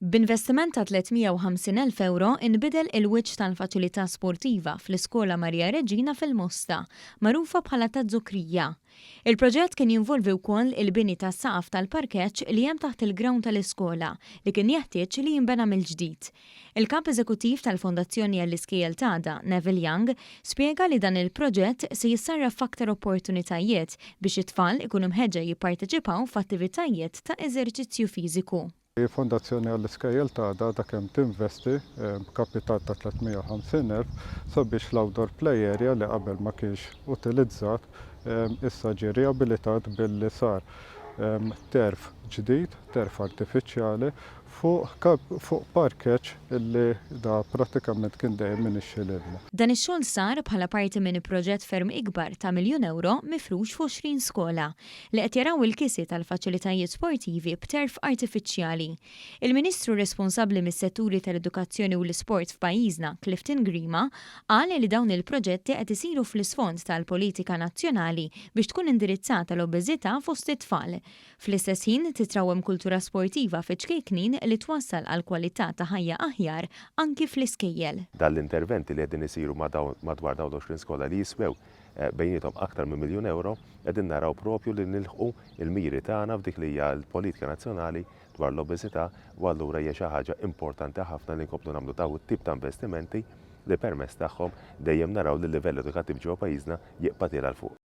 B'investiment ta' 350,000 ewro inbidel il-wiċċ tal-faċilità sportiva fl-Iskola Maria Reġina fil-Mosta, magħrufa bħala Taz-Zukrija. Il-proġett kien jinvolvi wkoll il-bini tas-saqaf tal-parkeġġ li hemm taħt il-grawnd tal-iskola li kien jeħtieġ li jinbena mill-ġdid. Il-Kap Eżekuttiv tal-Fondazzjoni għall-Iskejjel t'Għada, Neville Young, spjega li dan il-proġett se jissarraf f'aktar opportunitajiet biex it-tfal ikunu mħeġġa jipparteċipaw f'attivitajiet ta' eżerċizzju fiżiku. Il-Fondazzjoni għall-Iskejjel t'Għada għadha kemm tinvesti b'kapital ta' 350,000 sabiex l-outdoor play area li qabel ma kienx utilizzat issa ġie riabilitat billi sar turf ġdid, turf artifiċjali fuq fuq parkeġġ illi da prattikament kien dejjem inixxi l-ilma. Dan ix-xogħol sar bħala parti minn proġett ferm ikbar ta' miljun ewro mifrux f'20 skola li qed jaraw il-kisi tal-faċilitajiet sportivi b'turf artifiċjali. Il-Ministru responsabbli mis-setturi tal-edukazzjoni u l-isport f'pajjiżna, Clifton Grima, qal li dawn il-proġetti qed isiru fl-isfond tal-politika nazzjonali biex tkun indirizzata l-obeżità fost it-tfal. Fl-istess ħin titrawwem kultura sportiva fiċ-ċkejknin li twassal għal kwalità ta' ħajja aħjar anki fl-iskejjel. Dan l-interventi li qegħdin isiru madwar dawn l-20 skola li jiswew bejniethom aktar minn miljun ewro, qegħdin naraw propju li nilħqu il-miri tagħna f'dik li hija l-politika nazzjonali dwar l-obeżità u allura hija xi ħaġa importanti ħafna li nkomplu nagħmlu dawn it-tip ta' investimenti li permezz tagħhom dejjem naraw li l-livell edukattiv ġewwa pajjiżna jibqa' tiela' 'l fuq.